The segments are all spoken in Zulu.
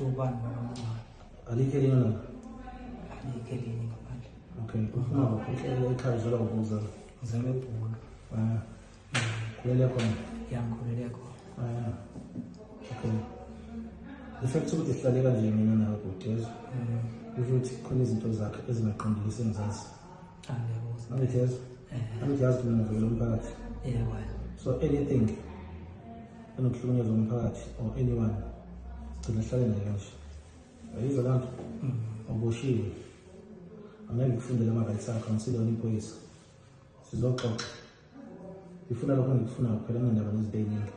Ukuthi ubani baba. Alikho elinye la? Alikho elinye ngaphandle. Okay, uphuma kuphi? Ekhaya uzalwa kuphi uzalwa? Uzalwa eBhulu. Ah. Khulele khona? Ya, ngikhulele khona. Ah. Okay. The fact ukuthi sihlale kanje mina nawe bhuti yezwa. Kusho ukuthi khona izinto zakhe ezingaqondile sengizazi. Ah, ngiyakuzwa. Angithi yezwa? Eh. Angithi yazi mina ngivikela umphakathi. Yebo. So anything enokuhlukunyezwa umphakathi or anyone sigcina sihlale naye kanje. Ayizwa loo nto? Uboshiwe. Angeke ngikufundele ama-rights akho, angisilona iphoyisa. Sizoxoxa. Ngifuna lokho engikufunayo kuphela nginendaba nezinto ey'ningi.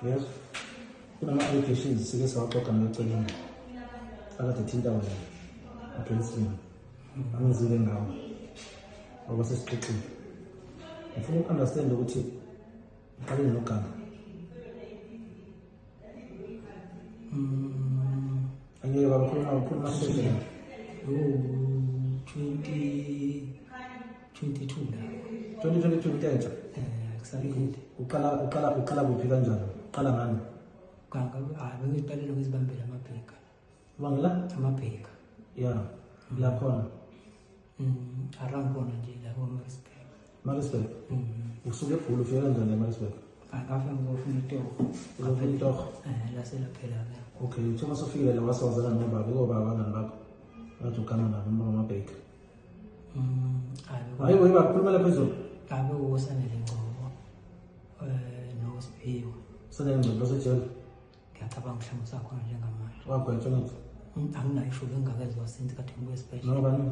Yezwa? Kunama-allegations sike sawaxoxa nawe eceleni. Akade ethinta wena against mina. Angizile ngawo. Ngoba sesixoxile. Ngifuna uku-understand ukuthi uqale noganga. Angeke baba khuluma ukhuluma seshe. Oh, 2022 la. 2022 into entsha. Eh, kusalinde. Uqala kuphi kanjani? Uqala ngani? Ganga, hayi bengiqalele ukuzibambela amabheka. Ubangela? Amabheka. Yeah. La khona. Around khona nje la ko-Maritzburg. Maritzburg. Usuke eBhulu ufike kanjani eMaritzburg? Ngafika ngizofuna itoho. Uzofuna itoho? Eh, laselaphela-ke. Okay, uthe uma sewufikile la wasewazana nobaba, ikobaba abangani bakho. Ngathi uganga nabo noma amabheka. Hayi bo baba khulumela phezulu. Ngabe uSanele Ngcobo. Eh, noSiphiwe. Sanele Ngcobo osejele. Ngiyacabanga mhlawumbe usakhona njengamanje. Wagwetshwa ngithi. Anginayo isho bengingakezwa since kade ngibuye esibhedlela. Nobani?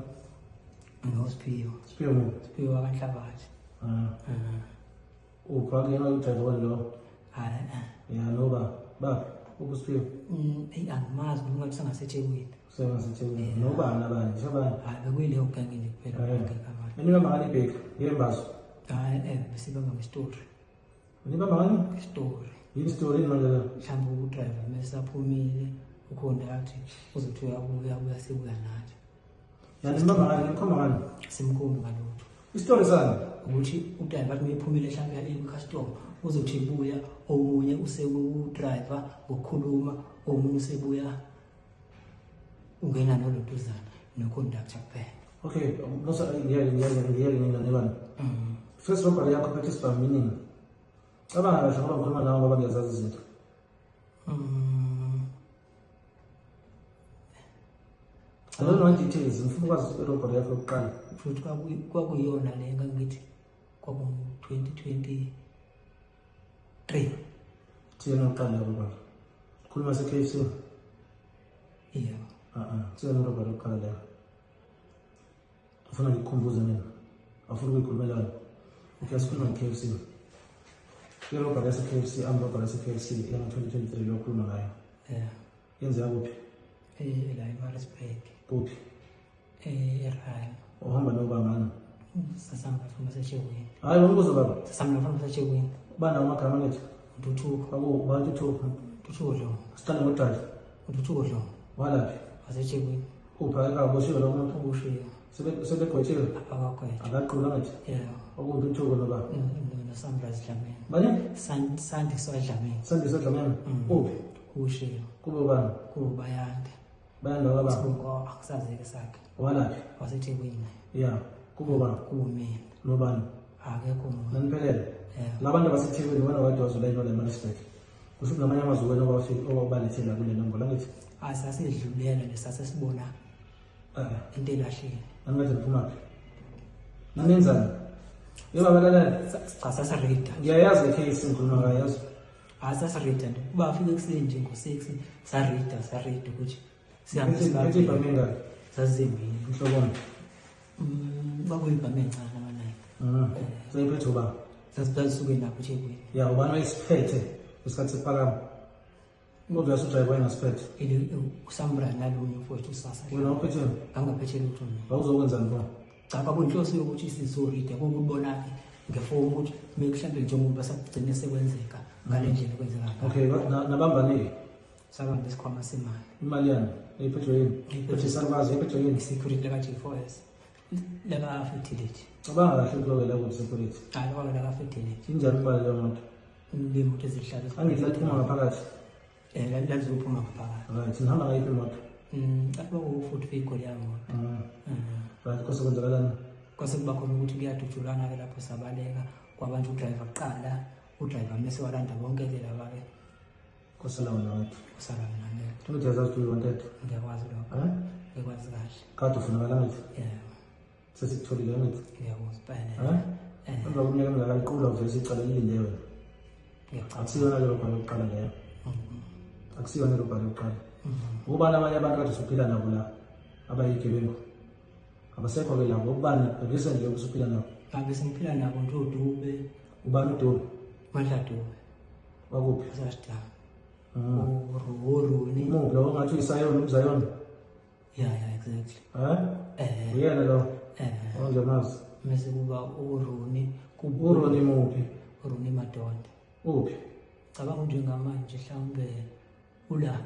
NoSiphiwe. Siphiwe mu. Siphiwe wakanhlabathi. Ah. Uphi akuyena ujaji walo? Hayi. Ya noba ba ukusiphiwe. Eyi angimazi noma ngathi sengaseThekwini. SengaseThekwini. Nobani abanye? Njengoba Hayi bekuyileyo genge nje kuphela genge abantu. Nibamba ngani ibheki? Ngembazo. Hayi besibamba ngestori. Nibamba ngani? Ngestori. Yini story yini manje la? Mhlawumbe udriver mesaphumile ukhondathi uzothi uyabuya ubuya sibuya nathi. Yani nibamba ngani? Nikhomba ngani? Simkhombi ngalutho. Isitori sani? Ukuthi udriver athi mephumile mhlawumbe uya kwi-customer uzothi buya omunye useku-driver ngokukhuluma omunye usebuya ungena nolontuzana no-conductor kuphela. Okay, nosa ngiyeke ngiyeke nginganebani. First robbery yakho phethe isibhamu meaning. Cabanga kahle ngoba ngikhuluma nawe ngoba ngiyazazi izinto. I don't want details, ngifuna ukwazi irobbery yakho yokuqala. Futhi kwakuyona le ngangithi kwaku-2023. Thina uqala yabo baba. Khuluma se-KFC. Yebo. Thina irobbery yokuqala leyo. Ufuna ngikukhumbuze mina. Awufuni ukuyikhulumela wena. Okay, asikhuluma nge-KFC. Irobbery yase-KFC, armed robbery yase-KFC yango-2023 lo okhuluma ngayo. Yeah. Yenzeka kuphi? La eMaritzburg. Kuphi? eRhino. Uhamba nobaba ngani? Sasihamba nabafana baseThekwini. Hayi, wambuza baba. Sasihamba nabafana baseThekwini. Banawo amagama ngithi? Ntuthuko. Kwaku Ntuthuko. Ntuthuko Dlomo. Siqale ngodrayiva. Ntuthuko Dlomo. Walaphi? WaseThekwini. Uphi akaboshiwe lo muntu? Uboshiwe. Sebegwetshiwe? Abakagwetshwa. Akaqulwa ngithi? Yebo. OkuwuNtuthuko noba? NoSamrazi Dlamini. Bani? Sandiswa Dlamini. Sandiswa Dlamini. Uphi? Uboshiwe. Kube ubani? Kube Bayanda. Bayanda wakababa? Sibongo akusazeke sakhe. Walaphi? WaseThekwini. Yeah. Kube ubani? Kube mina. Nobani? Akekho umuntu. Naniphelele? Yeah. Labantu abaseThekwini wena wedwa wazolayinwa la eMaritzburg. Kusho ukuthi namanye amazwe wena owabalethela kule nombolo angithi? Hayi sasidlulela nje sasesibona into elahlile. Angikade niphumaphi? Nanenzani? Yebo baba lalela. Cha sasirida. Ngiyayazi le case ngikhuluma ngayo yazi. Hayi sasirida nje. Kuba afike ekuseni nje ngo-6 sarida ukuthi sihambe Phethe sibambe. ibhamu engaki? Zazizimbili. Inhlobonke. Kwakuyibhamu encane amanani. Seyiphethe ubani? Sasisuke lapho eThekwini. Ya ubani wayesiphethe ngesikhathi sephakama? Obvious udrayiva wayengasiphethe. USamra nalomunye umfowethu usasa. Wena wawuphethe? Angaphethe lutho mina. Wawuzokwenzani pho? Cha kwakuyinhloso yokuthi sizorida kokubona-ke ngefoni ukuthi mhlawumbe njengoba sakugcine sekwenzeka ngale ndlela ekwenzeka ngayo. Okay, nabambanike? Sabamba isikhwama semali. Imali yani? Eyiphethwe yini? Eyiphethwe isakwazi, eyiphethwe yini? Security laka G4S. Laka Fidelity. Cabanga kahle kuloke la ku-security. Hayi, loke laka Fidelity. Injani imali leyo moto? Le moto ezihlala. Angithi laphuma ngaphakathi. Lalizophuma ngaphakathi. Right, nihamba ngayiphi imoto? Athi kwakuwu-Ford Figo leya moto. Right, kwase kwenzakalani? Kwase kuba khona ukuthi kuyadutshulwana-ke lapho, sabaleka, kwabanjwa udrayiva kuqala, udrayiva mese walanda bonke-ke laba-ke. Kwasala wena wedwa? Kusala mina ngedwa. Ukuthi uyazazi ukuthi uyi-wanted? Ngiyakwazi lokho. Eh? Ngiyakwazi kahle. Kade ufunakala ngithi? Yebo. Sesikutholile ngithi? Ngiyakuzwa. Eh? Emva kweminyaka emingaka liqulwa uvese icala lilinde wena. Ngiyacabanga. Akusiyona leyo bhalo yokuqala leyo. Akusiyona leyo bhalo yokuqala. Ubani abanye abantu kade usuphila nabo la abayigebengu? Abasekho-ke labo, ubani recently usuphila nabo? Ngabe sengiphila nabo nje uDube. Ubani uDube? Mandla Dube. Wakuphi? Sasidaba. Uroni. Muphi lo ngathi uyisayona umzayona? Yeah, exactly. Eh? Eh. Uyena lo? Eh. Ongiyamazi. Mase kuba uRoni, kuba uRoni muphi? uRoni Madonda. Uphi? Cabanga njengamanje mhlawumbe ula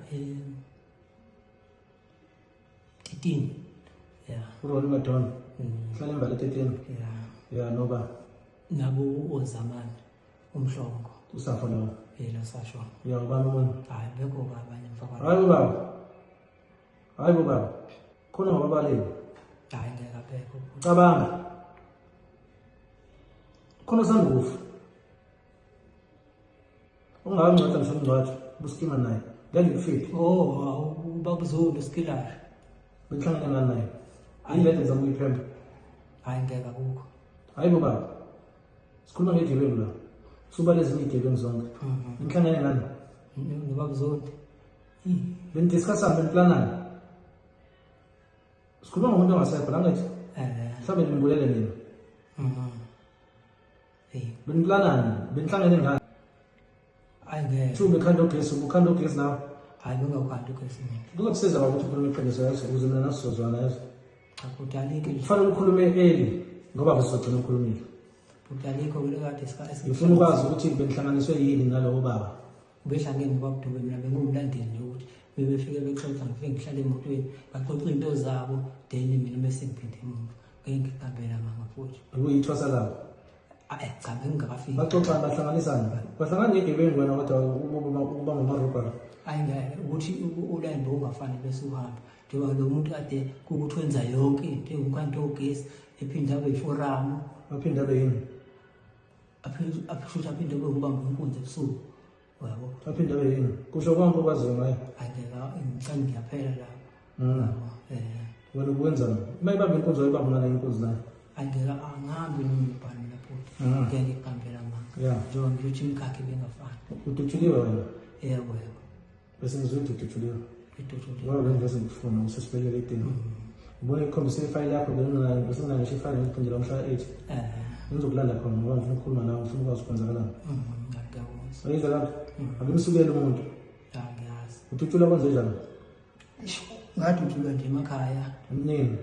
13. Yeah. uRoni Madonda. Hlala embali 13. Yeah. Yeah, noba nabo ozamani umhlongo. Usafa lowo. Yena sasho. Yeah, ubani omunye? Hayi, bekho abanye mfaka. Hayi baba. Hayi baba. Khona ngababaleki. Hayi ngeke abekho. Cabanga. Khona sangufa. Ungangcwatha ngisho umngcwatho, ubusikima naye. Ngeke ngikufike. Oh, ubaba uZulu Skilari. Benhlangene ngani naye? Yini le nto ngizama ukuyiphemba? Hayi ngeke akukho. Hayi baba. Sikhuluma ngegebengu la. Suba lezinye igebengu zonke. Nihlangene ngani? Nobaba uZulu. Benidiscussani, beniplanani? Sikhuluma ngomuntu ongasekho la ngithi. Mhlawumbe nimbulele nina. Beniplanani? Benihlangene ngani? Hayi ngeke. Kuthiwa ubekhanda ugesi, ubukhanda ugesi nawe? Hayi bengawukhanda ugesi mina. Kuzokusiza baba ukuthi ukhulume iqiniso yazo ukuze mina nasizozwana yazo. Cha kodwa alikho nje. Kufanele ukhulume early ngoba bezogcina ukhulumile. Kodwa alikho kule kade isikhathi. Ngifuna ukwazi ukuthi benihlanganiswe yini nalowo baba. Ubehlangene nobaba Dube, mina bengumlandeli nje ukuthi bebefike bexoxa, ngifike ngihlale emotweni baxoxe into zabo, then mina bese ngiphinde emuva. Ngeke ngiqambele amanga futhi. Bekuyithwasa labo. Cha bengingakafiki. Baxoxa bahlanganisana. Bahlangana ngegebengu wena kodwa ukuba ngumarobha. Hayi ngeke ukuthi uline bowungafani bese uhamba. Njengoba lo muntu kade kukuthi wenza yonke into, ewukhanda ogesi, ephinde abe yiforamu. Aphinde abe yini? Aphinde aphinde abe ubamba inkunzi ebusuku. Uyabo? Aphinde abe yini? Kusho konke okwaziyo ngaye. Hayi ngeke ngicela ngiyaphela lapho. Wena ubuwenzani? Uma ibamba inkunzi wayibamba ngale inkunzi naye. Hayi ngeke angihambi nomibhalo lapho. Ngeke ngiqambele amanga. Njengoba ngisho ukuthi imikhakha ibingafani. Udutshuliwe wena? Yebo, yebo. Bese ngizwe ukuthi udutshuliwe. Udutshuliwe. Ngoba bengivese ngikufuna usesibhedlela edini. Ubone ikhombise ifayili yakho benginayo, bese nginayo ngisho ifayili ngiphindela umhla 8. Ngizokulanda khona ngoba ngifuna ukukhuluma nawe, ngifuna ukwazi ukwenzakalani. Ngiyakuzwa. Uyizwa lapho? Akumsukeli umuntu. Ngiyazi. Udutshulwa kwenze njani? Ngadutshulwa nje emakhaya. Nini?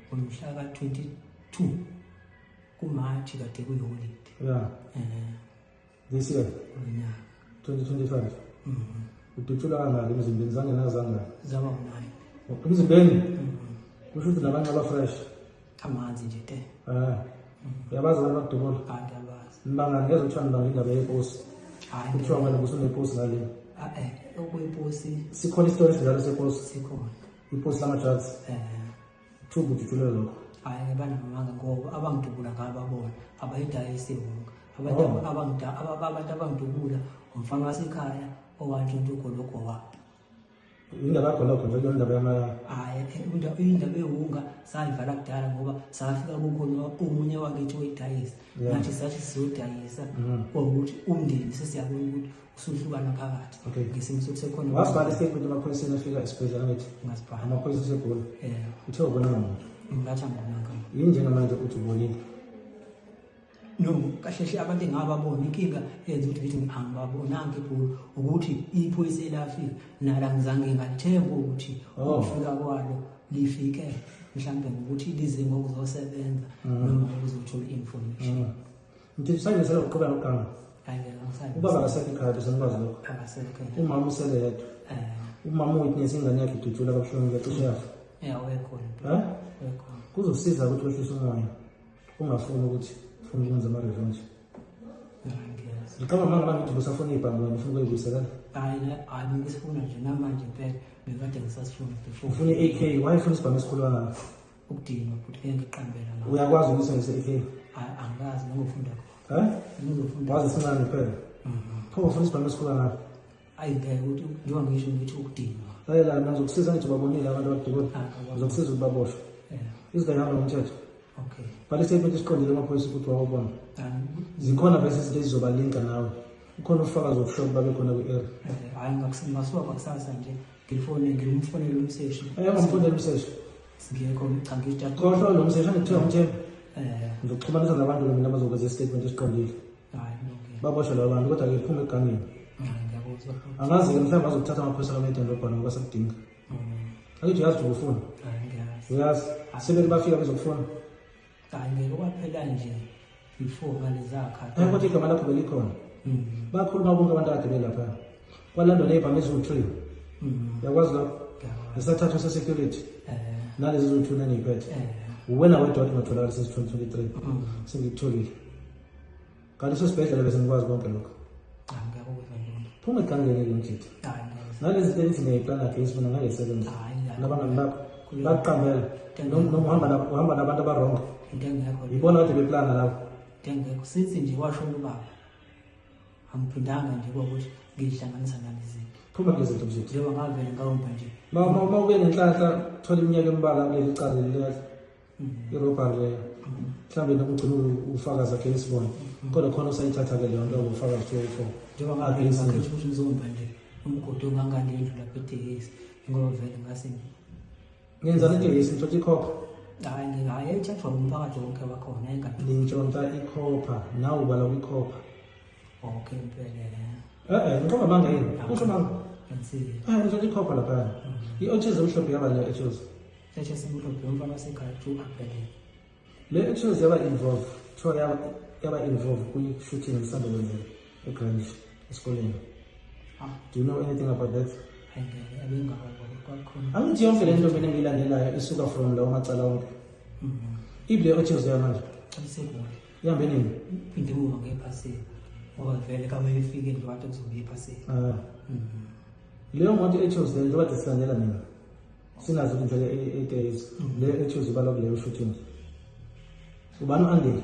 Ngomhla ka-22 kuMarch kade kuyiholide. Yeah. This year? Ngonyaka. 2025. Udutshulwa kangaki emzimbeni? Zange nazangaki? Zaba u-9. Emzimbeni? Kusho ukuthi nabantu abafresh. Amanzi nje te. Uyabazi abantu bakudubula? Hayi ngiyabazi. Nibangani ngezwe kuthiwa nibanga indaba yeposi. Hayi. Kuthiwa wena usuneposi ngale. Okuyiposi. Sikhona isitori esinjalo seposi? Sikhona. Iposi lama-drugs? Kuthiwa ubudutshulwe lokho. Hayi banamanga ngoba abangidubula ngababona abayidayisi wonke. Abantu abangidubula umfana wasekhaya owantshontsha ugologo wabo. Indaba yagologo nje indaba yama Hayi indaba yewunga sayivala kudala ngoba safika kukhona omunye wakithi oyidayisa. Nathi sathi sizodayisa ukuthi umndeni sesiyabona ukuthi usuhlukana phakathi. Ngesimo sokusekhona. Wasibhala istatement emaphoyiseni afika esibhedlela ngithi? Ngasibhala. Amaphoyisa aseGoli. Yebo. Uthe ubona ngamuntu? Ngathi angibonanga. Yini njengamanje uthi ubonile? No, kahle hle abantu engababona inkinga yenza ukuthi ngithi angibabonanga ibhulu ukuthi iphoyisa elafika nalo angizange ngalithemba ukuthi ukufika kwalo lifike mhlambe ngokuthi lize ngokuzosebenza noma ngokuzothola information. Ngithi usayibenzela ukuqhubeka nokuganga? Hayi ngeke ngisayi. Ubaba akasekho ekhaya bese nikwazi lokho. Akasekho. Umama usele yedwa. Umama uwitness ingane yakhe idutshula kabuhlungu yacishe yafa. Yeah, wekhona. Wekhona. Kuzosiza ukuthi wehlise umoya. Ungafuni ukuthi ufune ukwenza ama-revenge. Ngiqamba manga manje ukuthi usafuna ibhamu wena ufuna ukuyibuyisela. Hayi, hayi, bengisifuna nje namanje impela, bekade ngisasifuna before. Ufuna i-AK, why ufuna isibhamu esikhulu kangaka? Ukudinwa futhi ngeke ngiqambela la. Uyakwazi ukusebenzisa i-AK? Hayi, angazi, ngizofunda khona. Eh? Ngizofunda. Wazi sincane kuphela. Pho ufuna isibhamu esikhulu kangaka? Ayi, ngeke ukuthi njengoba ngisho ngithi ukudinwa. Lalela, mina ngizokusiza ngithi ubabonile abantu abadubula. Ah, Ngizokusiza ukuthi baboshwe. Yeah. Izinto ihamba ngomthetho. Okay. Bhala istatement esiqondile emaphoyisa ukuthi wawubona. Zikhona vese izinto ezizobalinka nawe. Ukhona ufakazi okusho ukuthi babe khona kwi-area. Hayi, ngasuka kwakusasa nje ngilifone ngimfonele umseshi. Ayangomfonela umseshi. Singekho cha ngitsha. Khohlwa lo mseshi angithiwa umthembu. Eh, Ngizokuxhumanisa nabantu mina abazokwenza istatement esiqondile. hayi okay. Baboshwe labo bantu kodwa ke phuma egangeni. Hayi, ngiyakuzwa futhi. Angazi-ke mhlawumbe bazokuthatha amaphoyisa kamedeni lobhona ngoba sekudinga. Angithi uyazi ukuthi ubufuna. Hayi, ngiyazi. Uyazi. Sebeke bafika bezokufuna. Hayi, ngeke kwaphela nje before ngalezakhathi. Hayi, kodwa igama lakho belikhona. Bakhuluma bonke abantu akade belapha. Kwalandwa ney'bhamu eziwu-3. Uyakwazi lokho? Ngiyakwazi. Esathathwa se-security. Nalezi eziwu-2 naniyiphethe. Uwena wedwa wathi ungatholakala since 2023. Sengikutholile. Ngaleso sibhedlela bese ngikwazi konke lokho. Hayi, ngiyakuzwa nje. Phuma egangeni-ke mjidi. Hayi, ngiyakuzwa. Nalezi zinto elithi ngiyayiplana against mina ngeke isebenze. Hayi, hayi. Nabangani bakho bakuqambela. Noma uhamba nabantu abarongo. Into engekho. Yibona kade beplana labo. Into engekho. Sithi nje washo ubaba. Angiphindanga nje ukuthi ngihlanganisa nalezi zinto. Phuma kulezi zinto mjidi. Njengoba ngavele ngawumba nje. Ma ube nenhlanhla thola iminyaka embalwa kuleli cala leli. I-robbery leyo. Mhlawumbe noma ugcina ufakazi against bona. Kodwa khona usayithatha-ke leyo nto ubufakazi 204. Njengoba ngavele ngakhetha ukuthi ngizomba nje umgodi ongangalendlu lapha etekisi. Ngoba vele ngase Ngenzani itekisi ngitshontsha ikhopha. Hayi, ngeke, hayi, yayithathwa umphakathi wonke wakhona engane. Ngintshontsha ikhopha, nawe ubala kwikhopha. Okay, impela. Ngiqamba amanga yini? Kusho manga. Ngiyisile. Ngintshontsha ikhopha laphaya. I-Ocheese emhlophe yaba le Ocheese. Ocheese emhlophe umfana wasekhaya kuthiwa u-Aphelele. Le Ocheese yaba involved, kuthiwa yaba involved kwi-shooting esanda kwenzeka eGrange esikoleni. Do you know anything about that? Hayi, ngeke, abengakaboni kwakhona. Angithi yonke le nto mina engiyilandelayo isuka from lawo macala wonke. Ibe le Ocheese yamanje. IseGoli. Ihambe nini? Iphinde imuva ngephasika. Ngoba vele kame ifike nje wathi kuzobe iphasika. Leyo moto Ocheese le njengoba silandela mina. Sinazo indlela 8 days. Le Ocheese ibalwa kuleyo shooting. Ubani u-Andile?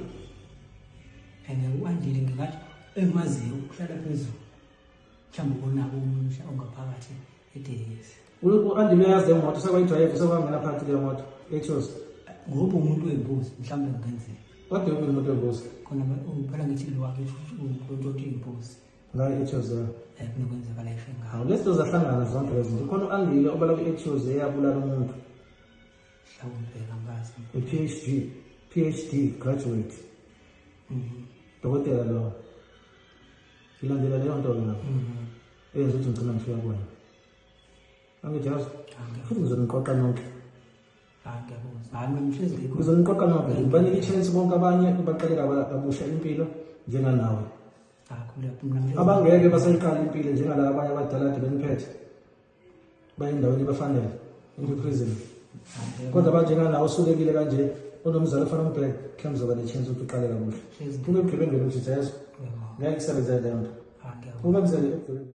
And u-Andile ngingathi emaziyo ukuhlala phezulu. Mhlawumbe ubonako umusha ongaphakathi etekisi. U-Andile uyazi le moto, sekwayidrayive, sekwangena phakathi leyo moto Ocheese. Ngoba umuntu wembuzi mhlawumbe kungenzeka. Kodwa umuntu wembuzi. Khona phela ngithi lo wakhe umuntu othi imbuzi. La Ocheese ya. Kunokwenzeka la ifenga. Hawu, lezi zinto zahlangana zonke lezi zinto. Khona u-Andile obala kwi-Ocheese eyabulala umuntu. Mhlawumbe angazi. A PhD graduate. Dokotela lo. Ngilandela leyo nto ke ngapha. Eyenza ukuthi ngigcina ngifika kuwena. Angithi yazi? Futhi ngizoniqoqa nonke. Hayi, ngiyakuzwa. Hayi, mina ngihlezi ngikho. Ngizoniqoqa nonke. Ngibanike i-chance bonke abanye baqale kabusha impilo njenganawe. Hayi, khuleka, mina ngihlezi Abangeke basayiqala impilo njengalaba abanye abadala kade beniphethe. Baye endaweni ebafanele, into prison. Kodwa abanjenganawe usukekile kanje, onomzali ofana umbheke, mhlawumbe uzoba ne-chance ukuthi uqale kabusha. Hlezi Phuma ebugebengeni uthi Jesu. Yebo. Ngeke kusebenzele leyo nto. Hayi, ngiyakuzwa. Phuma ebugebengeni.